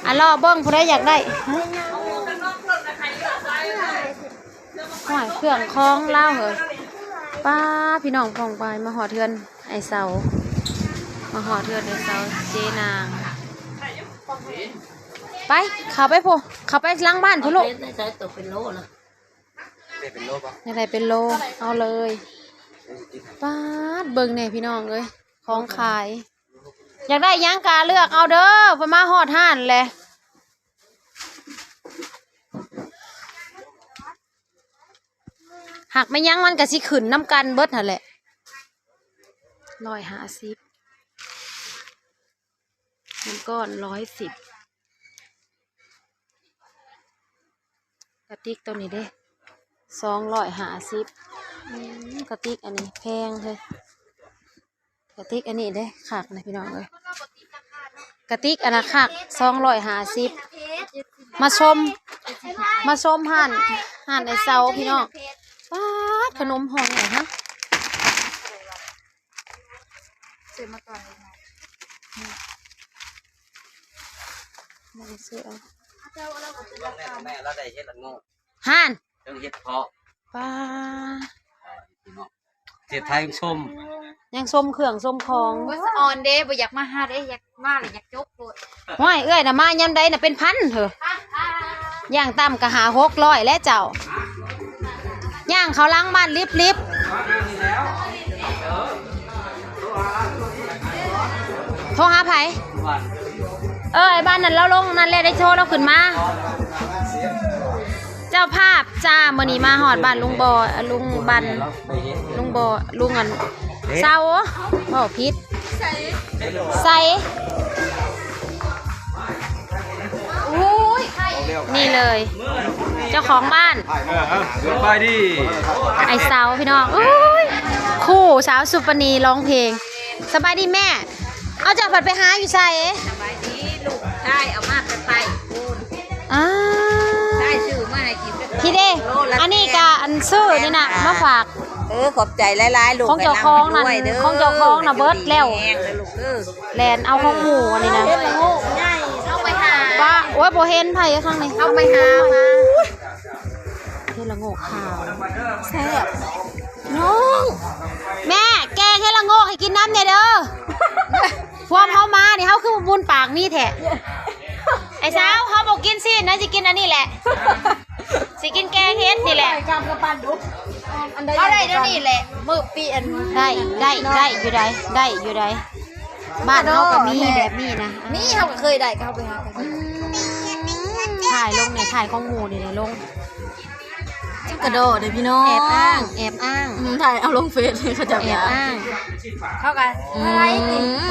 ອ່ະ ລໍເບິ່ງ ຜູ້ໃດຢາກໄດ້ ຮະ ຫ້ວຍ ເຄື່ອງຂອງລາວເຮີ້ຍ. ປ້າ ພີ່ນ້ອງປ້ອງປາຍ ມາຮອດເຮືອນໄອ້ເສົາ ມາຮອດເຮືອນໄອ້ເສົາ ເຈນາງ. ໄປ ເຂົ້າໄປພຸ້ນ ເຂົ້າໄປຫຼັງບ້ານພຸ້ນລູກ. ເປັນໂລນະ ເປັນໂລບໍ່? ຢາກໄດ້ເປັນໂລ ເອົາເລີຍ. ປ້າດ ເບິ່ງແດ່ພີ່ນ້ອງເອີຍ ຂອງຂາຍ ຢາກໄດ້ຫຍັງກະເລືອກເອົາເດີ ເພິ່ນມາຮອດຮ້ານແຫຼະ. ຫາກແມ່ນຫຍັງມັນກະຊິຂຶ້ນນຳກັນເບິດຫັ້ນແຫຼະ. ຮ້ອຍຫ້າສິບ ນ້ຳກ້ອນຮ້ອຍສິບ ກະຕິກໂຕນີ້ເດ້ ສອງຮ້ອຍຫ້າສິບ. ອືມ ກະຕິກອັນນີ້ແພງເຮີ້ຍ. ກະຕິກອັນນີ້ເດ້ຄັກນະພີ່ນ້ອງເອີຍ ກະຕິກອັນນະຄັກ ສອງຮ້ອຍຫ້າສິບ. ມາຊົມ ມາຊົມຮ້ານ ຮ້ານໄອ້ເສົາພີ່ນ້ອງ. ປາດ ຂະໜົມຫໍ່ໃຫຍ່ຮະ ຊື້ມາກ່ອນເລີຍນະ ບໍ່ໄດ້ຊື້ເອົາ. ແມ່ລາວໄດ້ເຫັດລະໂງກ ຫັ້ນ ເຖິງເຫັດເຜາະ ປ້າ ພີ່ນ້ອງ ເສດໄທຍັງຊົມ ຍັງຊົມເຄື່ອງຊົມຂອງ. ໂອ້ຍ ສະອອນເດ້ ບໍ່ຢາກມາຫາເດ້ ຢາກມາແລ້ວຢາກຈົກໂພດ. ຫ້ວຍ ເອື້ອຍນະມາຍາມໃດນະເປັນພັນເຮີ້ຍ ຢ່າງຕ່ຳກະຫ້າຫົກຮ້ອຍແລ້ວເຈົ້າ. ຍ່າງເຂົ້າຫຼັງບ້ານລິບໆ. ໂທຫາໃຜ? ເອີ ໄອ້ບ້ານນັ້ນລາວລົງນັ້ນແຫຼະ ໄດ້ໂທລາວຂຶ້ນມາ. ເຈົ້າພາບຈ້າ ມື້ນີ້ມາຮອດບ້ານລຸງບໍ ລຸງບັນ ລຸງບໍ ລຸງອັນ ເຊົາ ເວົ້າຜິດ ໃສ ໂອ້ຍ ນີ້ເລີຍ ເຈົ້າຂອງບ້ານ ເອີ ເອີ ສະບາຍດີ ໄອ້ເຊົາ ພີ່ນ້ອງ. ໂອ້ຍ ຄູ່ສາວສຸປະນີຮ້ອງເພງ. ສະບາຍດີແມ່. ເອົາ ເຈົ້າພັດໄປຫາຢູ່ໃສ? ສະບາຍດີ ລູກຊາຍເອົາມາແຕ່ໄປພຸ້ນ. ອ້າ ຊາຍຊື້ມາໃຫ້ກິນ ພີ້ເດ້ ໂລລະ ອັນນີ້ກະອັນຊື້ນີ້ນະ ມາຝາກ. ເອີ ຂອບໃຈຫຼາຍໆ ລູກ ຂອງເຈົ້າຂອງນັ້ນ ໃຫ້ລ່ຳໃຫ້ລວຍເດີ ຂອງເຈົ້າຂອງນະເບິດແລ້ວ ຢູ່ດີມີແຮງເດີລູກເດີ. ແລ່ນເອົາຂອງໝູ່ອັນນີ້ນະ ເຮັດລະໂງກໃຫຍ່ ເຮົາໄປຫາ ວ່າ ໂອ້ຍ ບໍ່ເຫັນໃຜຂ້າງນີ້ ເຮົາໄປຫາມາ. ເຮັດລະໂງກຂາວ ແຊບ ນ້ອງ ແມ່ແກງເຮັດລະໂງກໃຫ້ກິນນຳແດ່ເດີ. ພວກເຮົາມານີ້ ເຮົາຄືບຸນປາກມີແທ້. ໄອ້ສາວ ເຮົາບໍ່ກິນຊີ້ນນະ ຊິກິນອັນນີ້ແຫຼະ ຊິກິນແກງເຫັດນີ້ແຫຼະ. ເຮົາໄດ້ແນວນີ້ແຫຼະ ມື້ປີອັນ ໄດ້ ໄດ້ ໄດ້ຢູ່ໃດ ໄດ້ຢູ່ໃດ. ບ້ານເຮົາກໍມີແບບນີ້ນະ ມີ ເຮົາກໍເຄີຍໄດ້ ກໍເຮົາໄປຫາກັນ. ອືມ ຖ່າຍລົງແດ່ ຖ່າຍຂອງໝູ່ນີ້ແຫຼະລົງ. ຈັກກະດໍເດ້ພີ່ນ້ອງ ແອບອ້າງ ແອບອ້າງ. ອືມ ຖ່າຍເອົາລົງເຟສເຂົາເຈົ້າ ແອບອ້າງ. ເຂົາກໍ ອື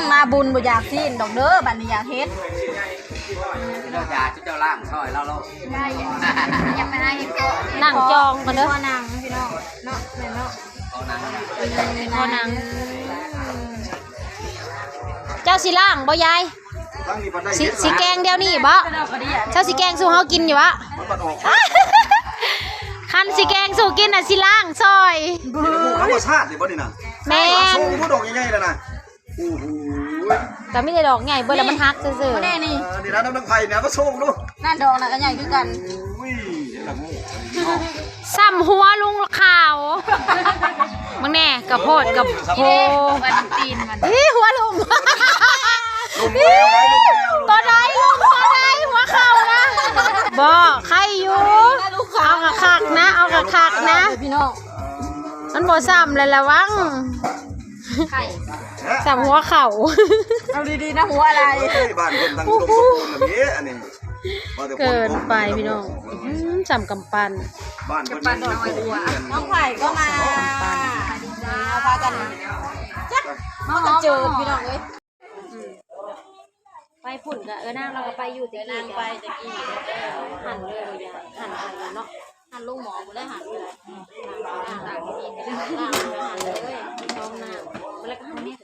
ມ ມາບຸນບໍ່ຢາກຊີ້ນດອກເດີ ບັດນີ້ຢາກເຮັດ. ເຈົ້າຢາກເຈົ້າລ້າງຊ່ອຍລາວໂລດ. ຢາກໄປຫາເຮັດເພາະ ນັ່ງຈອງກັນເດີ ເພາະນັ່ງພີ່ນ້ອງເນາະ ແມ່ນເນາະ ເພາະນັ່ງ ເພາະນັ່ງ. ເຈົ້າຊິລ້າງບໍ່ຍາຍ? ຊິ ຊິແກງດຽວນີ້ບໍ? ເຈົ້າຊິແກງສູ່ເຮົາກິນຢູ່ບໍ? ຄັນຊິແກງສູ່ກິນນະ ຊິລ້າງຊ່ອຍ. ເປັນໝູ່ທຳມະຊາດນີ້ບໍນີ້ນະ? ແມ່ນ ສົ່ງຜູ້ດອກໃຫຍ່ໆ ນັ້ນນະ. ໂອ້ໂຫ ກໍມີແຕ່ດອກໃຫຍ່ເບິດແລ້ວ ມັນຫັກຊື່ໆ. ນີ້ ເອີ ນີ້ນະ ນຳນາງໄຜ່ນີ້ມາສົ່ງດູ. ນັ້ນດອກນະກໍໃຫຍ່ຄືກັນ. ໂອ້ຍ ເຮັດລະໂງກ ສ່ຳຫົວລຸງຂາວ. ເບິ່ງແດ່ ກະໂພດກະໂພ. ເອີ ອັນຕີນມັນ ອີ ຫົວລຸ່ມ ລຸ່ມແລ້ວໄດ໋ ລຸ່ມແລ້ວ ຕົວໃດ ຕົວໃດ ຫົວເຂົ່ານະ. ບໍ່ ໄຄຢູ່ ເອົາກະຄັກນະ ເອົາກະຄັກນະ ພີ່ນ້ອງ. ມັນບໍ່ສ່ຳແລ້ວລະວັງ ໄຄ ສ່ຳຫົວເຂົ່າ. ເອົາດີໆນະ ຫົວອະໄລ. ເອີຍ ບ້ານເພິ່ນຕັ້ງອຸດົມສົມບູນແບບນີ້ ອັນນີ້ ເກີນໄປພີ່ນ້ອງ. ອືມ ສ່ຳກຳປັ່ນ ບ້ານເພິ່ນ ກຳປັ່ນນ້ອຍກວ່າ. ນ້ອງໄຜ່ກໍມາ ເອົາພາກັນ ຈັກ ມາເຈີພີ່ນ້ອງເອີຍ. ອືມ ໄປພຸ້ນກະເອີນາງລາວກໍໄປຢູ່ແຕ່ກີ້ ນາງໄປແຕ່ກີ້ ເອີ ຫັ້ນເລີຍ ຫັ້ນ ຫັ້ນເນາະ ຫັ້ນລົງໝໍ້ພຸ້ນເລີຍ ຫັ້ນ ຫັ້ນ ຫັ້ນເລີຍ ສອງນ້ຳ ແລ້ວກໍຫັ້ນນີ້.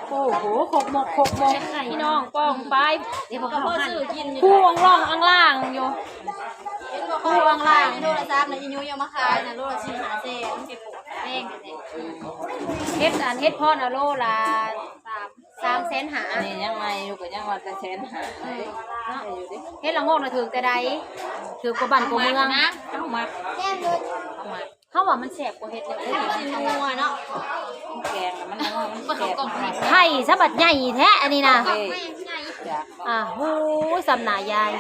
ໂອ້ໂຫ ຄົກມົກ ຄົກມົກ ພີ່ນ້ອງປ້ອງປາຍ ຜູ້ອ່ອງລ່ອງອ່າງລ່າງຢູ່ ຜູ້ອ່ອງລ່າງ. ໂລລະສາມນະ ອີ່ຫຍັງເອົາມາຂາຍນະ ໂລລະສີ່ຫ້າແສນ ແພງແທ້. ເຫັດອັນ ເຫັດເຜາະນະ ໂລລະສາມ ສາມແສນຫ້າ ອັນນີ້ຍັງໃໝ່ຢູ່ ກໍຍັງວ່າແຕ່ແສນຫ້າ ເອີ ເນາະ ເຮັດລະໂງກນະຖືກແຕ່ໃດ ຖືກກວ່າບ້ານກວ່າເມືອງ ເຮົາມັກ ເຮົາວ່າມັນແຊບກວ່າເຮັດແນວອື່ນ ມັນນັວເນາະ ແກງມັນນັວ ມັນແຊບ ໄຂ່ຊະບັດໃຫຍ່ແທ້ອັນນີ້ນະ ເອີ ອ່າ ໂຫ ສ່ຳໜ້າຍາຍ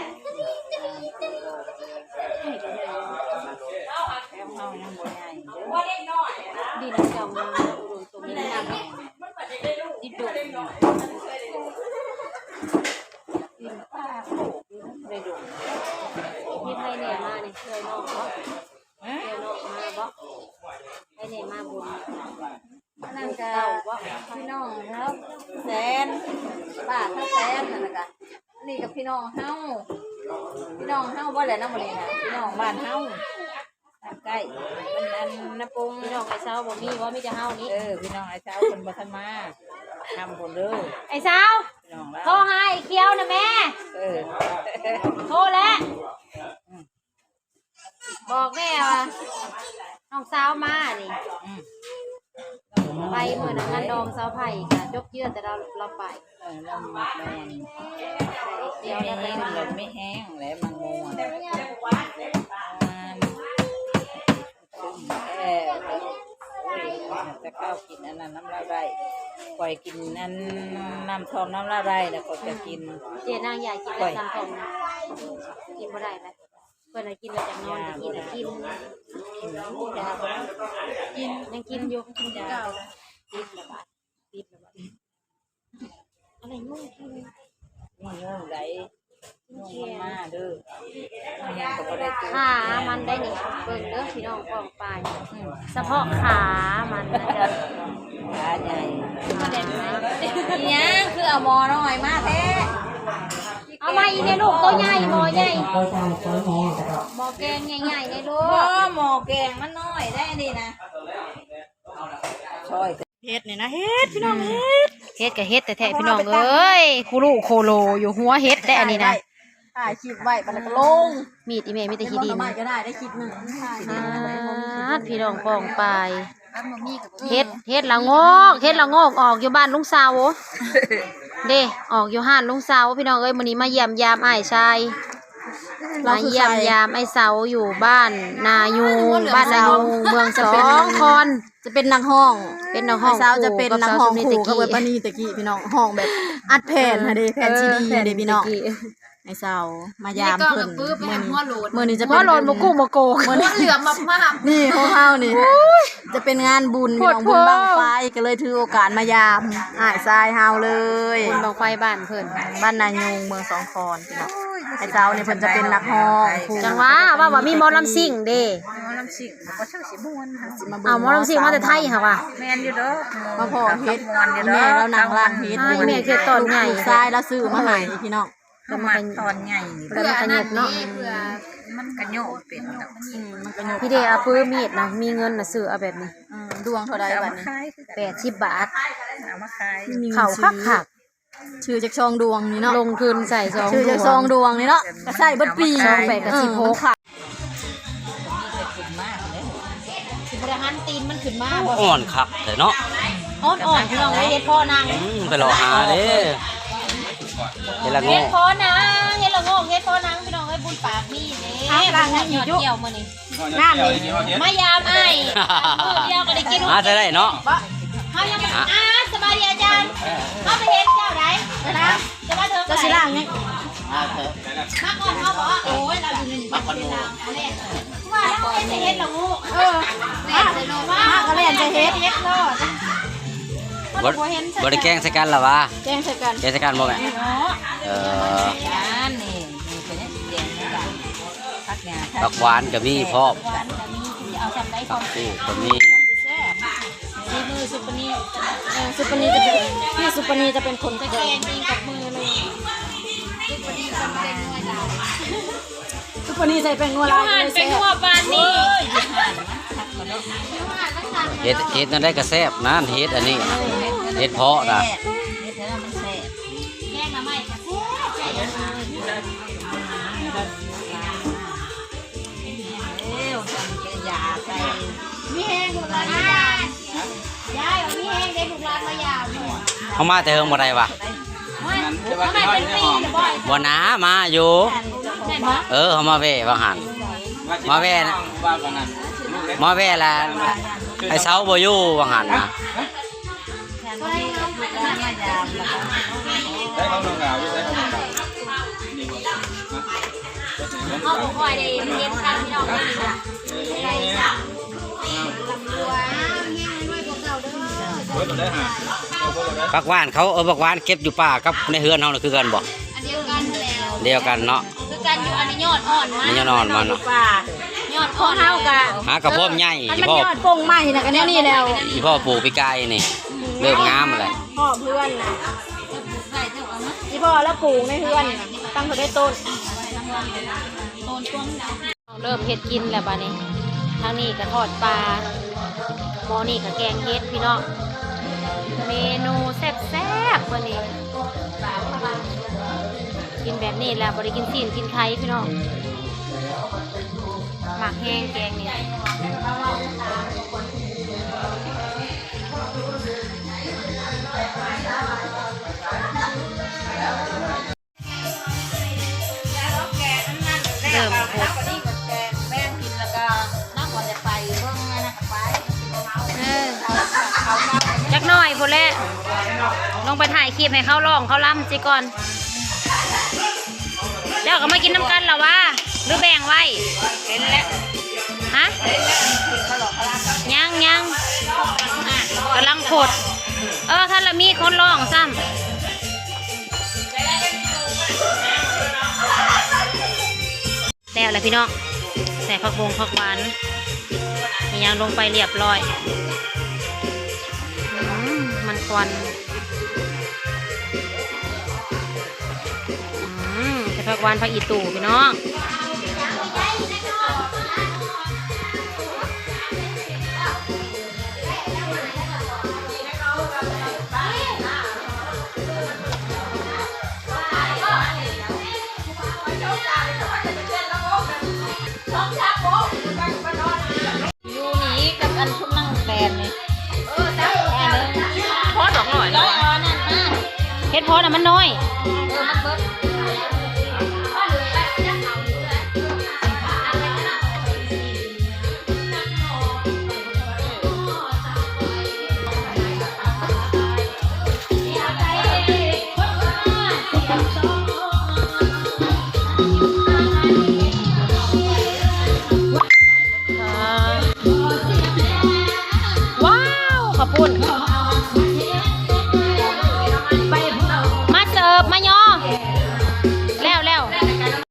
ເຮົາຍັງບໍ່ໃຫຍ່ເດີ ດິນເຈົ້າງາມ ອຸດົມສົມບູນ ດິນດງ ດິນປ່າໂຄກຢູ່ໃນດົງ ມີໃຜແດ່ມານີ້ ເອື້ອຍນ້ອງບໍ? ເອື້ອຍນ້ອງມາບໍ? ໃຜແດ່ມາບຸນ? ອັນນັ້ນກະພີ່ນ້ອງເຮົາ ແສນ ປ້າທັງແສນ ນັ້ນລະກະ ອັນນີ້ກະພີ່ນ້ອງເຮົາ ພີ່ນ້ອງເຮົາບໍ່ແຫຼະເນາະ ມື້ນີ້ນະ ພີ່ນ້ອງບ້ານເຮົາ ໃກ້ ເພິ່ນອັນນາປົງ ພີ່ນ້ອງອ້າຍເຊົາບໍ່ມີບໍ່ ມີແຕ່ເຮົານີ້ ເອີ ພີ່ນ້ອງອ້າຍເຊົາເພິ່ນບໍ່ທັນມາ ທຳພຸ້ນເດີ ອ້າຍເຊົາ ພີ່ນ້ອງລາວ ໂທຫາອ້າຍຂຽວນະແມ່ ເອີ ໂທແລ້ວ ອືມ ບອກແນ່ວ່ານ້ອງສາວມານີ້ ອືມ ໄປມື້ນັ້ນງານດອງສາວໄພກະຈົບເຈື່ອນ ແຕ່ລາວ ລາວໄປ ເອີ ລາວມັກແມ່ນ ໄປແລ້ວ ໄປແລ້ວ ມີແຮງແຫຼະ ມັກມ່ວນ ແຕ່ເກົ່າກິນອັນນັ້ນນຳລາວໄດ້ ຂ້ອຍກິນອັນນ້ຳທ່ອມນຳລາວໄດ້ ແລ້ວຂ້ອຍກະກິນ ເຈ້ນາງຢາກກິນນ້ຳທ່ອມ ກິນບໍ່ໄດ້ແຫຼະ ເພິ່ນໃຫ້ກິນແລ້ວຈັ່ງນອນ ກິນ ກິນ ກິນ ຍັງກິນຢູ່ ກິນ ຕິດແລ້ວບາດ ຕິດແລ້ວບາດ ອະໄລງງ ງງໃດ ງງມັນມາເດີ ມັນກະບໍ່ໄດ້ ຂາມັນໄດ້ນີ້ ເບິ່ງເດີພີ່ນ້ອງປ້ອງປາຍ ອືມ ສະເພາະຂາມັນນະຈ໊ະ ຂາໃຫຍ່ ອີຫຍັງຄືເອົາໝໍ້ນ້ອຍມາແທ້? ເອົາມາອີກແນ່ລູກ ໂຕໃຫຍ່ ໝໍ້ໃຫຍ່ ໝໍ້ແກງໃຫຍ່ໆເດ້ລູກ ບໍ່ ໝໍ້ແກງມັນນ້ອຍໄດ໋ນີ້ນະ ເຮັດນີ້ນະ ເຮັດພີ່ນ້ອງ ເຮັດ ເຮັດກະເຮັດແທ້ໆ ພີ່ນ້ອງເອີຍ ຄູລຸໂຄໂລຢູ່ ຫົວເຫັດແທ້ອັນນີ້ນະ ຖ່າຍຄລິບໄວ້ບັດແລ້ວກະລົງ ມີດອີ່ແມ່ມີແຕ່ຂີ້ດິນ ກິນໝົກໜໍ່ໄມ້ກະໄດ້ ໄດ້ຄລິບໜຶ່ງ ອ່າ ພີ່ນ້ອງປ້ອງປາຍ ເຫັດ ເຫັດລະໂງກ ເຫັດລະໂງກອອກຢູ່ບ້ານລຸງເຊົາ ເດ້ ອອກຢູ່ຮ້ານລຸງເຊົາ ພີ່ນ້ອງເອີຍ ມື້ນີ້ມາຢ້ຽມຢາມອ້າຍຊາຍ ມາຢ້ຽມຢາມອ້າຍເຊົາຢູ່ບ້ານນາຍູງ ບ້ານນາຍູງ ເມືອງສອງຄອນ ຈະເປັນນັກຮ້ອງ ເປັນນັກຮ້ອງ ອ້າຍເຊົາຈະເປັນນັກຮ້ອງຄູ່ກັບເອື້ອຍປານີຕະກີ້ ພີ່ນ້ອງ ຮ້ອງແບບອັດແຜ່ນຫັ້ນເດ້ ແຜ່ນຊີດີຫັ້ນເດ້ ພີ່ນ້ອງ ອ້າຍເຊົາມາຢາມເພິ່ນ ມື້ນີ້ຈະເປັນ ຫົວໂຫຼນບໍ່ກູ້ບໍ່ໂກ ຫົວເຫຼືອມມາກໆ ນີ້ຂອງເຮົານີ້ ຈະເປັນງານບຸນ ພີ່ນ້ອງ ບຸນບັ້ງໄຟ ກະເລີຍຖືໂອກາດມາຢາມອ້າຍຊາຍເຮົາເລີຍ ບຸນບັ້ງໄຟບ້ານເພິ່ນ ບ້ານນາຍູງ ເມືອງສອງຄອນ ພີ່ນ້ອງ ອ້າຍເຊົານີ້ເພິ່ນຈະເປັນນັກຮ້ອງ ຈັ່ງວ່າ ວ່າ ວ່າມີໝໍລຳຊິງເດ້ ໝໍລຳຊິງ ບໍ່ເຊີຊິມ່ວນ ເອົາໝໍລຳຊິງມາແຕ່ໄທຫາວ່າ ແມ່ນຢູ່ເດີ ມາພໍ້ເຮັດ ແມ່ລາວນັ່ງລ້າງເຮັດ ອ້າຍແມ່ເຮັດຕອນໃຫຍ່ ລູກຊາຍລາວຊື້ມາໃຫ້ ພີ່ນ້ອງ ເພິ່ນມັກຕອນໃຫຍ່ນີ້ ເພິ່ນມັກຂະຫຍົບເນາະ ມັນກະໂຍກເປັນ ອືມ ມັນກະໂຍກ ພີ່ເດ ເອົາປືມີດນະ ມີເງິນນະຊື້ເອົາແບບນີ້ ອືມ ດວງເທົ່າໃດບາດນີ້ ແປດສິບບາດ ເອົາມາຂາຍ ເຂົ້າຄັກໆ ຊື້ຈັກສອງດວງນີ້ເນາະ ລົງທຶນໃສ່ສອງ ຊື້ຈັກສອງດວງນີ້ເນາະ ກະໃຊ້ເບິດປີ ສອງແປດກະສິບຫົກ ຊິບໍ່ໄດ້ຫັນຕີນມັນຂຶ້ນມາບໍ່ ອ່ອນຄັກແທ້ເນາະ ອ່ອນໆ ພີ່ນ້ອງເອີຍ ເຫັດເພາະນາງ ອືມ ໄປເລາະຫາເດ້ ເຫັດລະໂງກ ເຫັດເພາະນາງ ເຫັດລະໂງກ ເຫັດເພາະນາງ ພີ່ນ້ອງເອີຍ ບຸນປາກມີເດ້ ລ້າງຍັງອີກຢູ່ ມື້ນີ້ ນ້ຳນີ້ ມາຢາມອ້າຍ ມື້ດຽວກະໄດ້ກິນ ມາໃສ່ໄດ້ເນາະ ເຮົາຍັງ ອ່າ ສະບາຍດີອາຈານ ເຮົາໄປເຫັນເຈົ້າໃດ ເຈົ້າຊິລ້າງຫຍັງ ມາກ່ອນເຮົາບໍ ໂອ້ຍ ລາວຢູ່ໃນນີ້ ວ່າລາວເຮັດແຕ່ເຫັດລະໂງກ ເອີ ມາກະແລ່ນໃສ່ເຫັດ ເຫັດໂລດ ບໍ່ ບໍ່ໄດ້ແກງໃສ່ກັນລະຫວາ ແກງໃສ່ກັນ ແກງໃສ່ກັນບໍ່ແມ່ ເອີ ອັນນີ້ ນີ້ເພິ່ນຍັງຊິແກງຄືກັນ ຜັກຫຍ້າ ຜັກຫວານກະມີພ້ອມ ຜັກຫວານກະມີ ຊິເອົາສ່ຳໃດພ້ອມ ຜັກກູດກະມີ ສີມືສຸປະນີ ເອີ ສຸປະນີຈະເປັນ ພີ່ສຸປະນີຈະເປັນຄົນ ຈະແກງເອງກັບມືເລີຍ ສຸປະນີໃສ່ແປ້ງນົວຫຼາຍ ສຸປະນີໃສ່ແປ້ງນົວຫຼາຍ ຢູ່ຮ້ານແປ້ງນົວບ້ານນີ້ ເຮັດ ເຮັດແນວໃດກະແຊບນັ້ນ ເຮັດອັນນີ້ ເຮັດເພາະນະ ເຮັດແນວໃດມັນແຊບ ແກງໜໍ່ໄມ້ກະແຊບ ເອີ ຢາໃສ່ ມີແຮງ ລູກຫຼານ ຍາຍ ມີແຮງເດ້ ລູກຫຼານມາຢາມ. ເຮົາມາແຕ່ເຫິງບໍ່ໄດ້ວະ? ໂອ້ຍ ເຮົາມາເປັນປີແລ້ວບໍ່? ບໍ່ນາ ມາຢູ່. ແມ່ນບໍ່? ເອີ ເຮົາມາແວ່ວ່າຫັ້ນ ມາແວ່ນະ ມາແວ່ລະ ໄອ້ເຊົາບໍ່ຢູ່ວ່າຫັ້ນນະ. ເຮົາບໍ່ຄ່ອຍໄດ້ເຮັດກັນ ພີ່ນ້ອງ. ຜັກຫວານເຂົາ ເອີ ຜັກຫວານເກັບຢູ່ປ່າກັບໃນເຮືອນເຮົານະ ຄືກັນບໍ່? ອັນດຽວກັນແລ້ວ ດຽວກັນເນາະ ຄືກັນຢູ່. ອັນນີ້ຍອດອ່ອນມັນ ນີ້ຍອດອ່ອນມັນເນາະ ຍອດຂອງເຮົາກະ ຫາກະພວມໃຫຍ່. ອັນມັນຍອດປົງໃໝ່ນະ ກະແນວນີ້ແລ້ວ ອີ່ພໍ່ປູກປີກາຍນີ້ ເລີ່ມງາມແລ້ວ ພໍ່ເພື່ອນນະ ອີ່ພໍ່ລະປູກໃນເຮືອນນະ ຕັ້ງເທົ່າໃດຕົ້ນ. ເລີ່ມເຮັດກິນແລ້ວບາດນີ້ ທາງນີ້ກະທອດປາ ໝໍ້ນີ້ກະແກງເຫັດ ພີ່ນ້ອງ. ເມນູແຊບໆ ມື້ນີ້ ກິນແບບນີ້ແຫຼະ ບໍ່ໄດ້ກິນຊີ້ນກິນໄຂ່ ພີ່ນ້ອງ. ມັກແຮງແກງນີ້. ເລີ່ມ ເອີ ຈັກໜ້ອຍພຸ້ນແຫຼະ ລົງໄປຖ່າຍຄລິບໃຫ້ເຂົາຮ້ອງເຂົາລຳຊິກ່ອນ. ເຈົ້າກໍມາກິນນຳກັນລະຫວາ ຫຼືແບ່ງໄວ້? ເຫັນແລ້ວ ຮະ? ຍັງ ຍັງ ກຳລັງໂພດ. ເອີ ທ່ານລະມີຄົນຮ້ອງຊ້ຳ. ແລ້ວລະພີ່ນ້ອງ ໃສ່ຜັກບົງຜັກຫວານ ອີ່ຫຍັງລົງໄປລຽບລ້ອຍ. ອືມ ມັນຄວັນ. ອືມ ໃສ່ຜັກຫວານ ຜັກອີ່ຕູ່ ພີ່ນ້ອງ. ຢູ່ນີ້ກັບອັນຊຸມນາງແຕນນີ້ ເອີ ຈັກແມ່ນເດີ ພໍດອກໜ້ອຍ ເຮັດພໍນະມັນນ້ອຍ.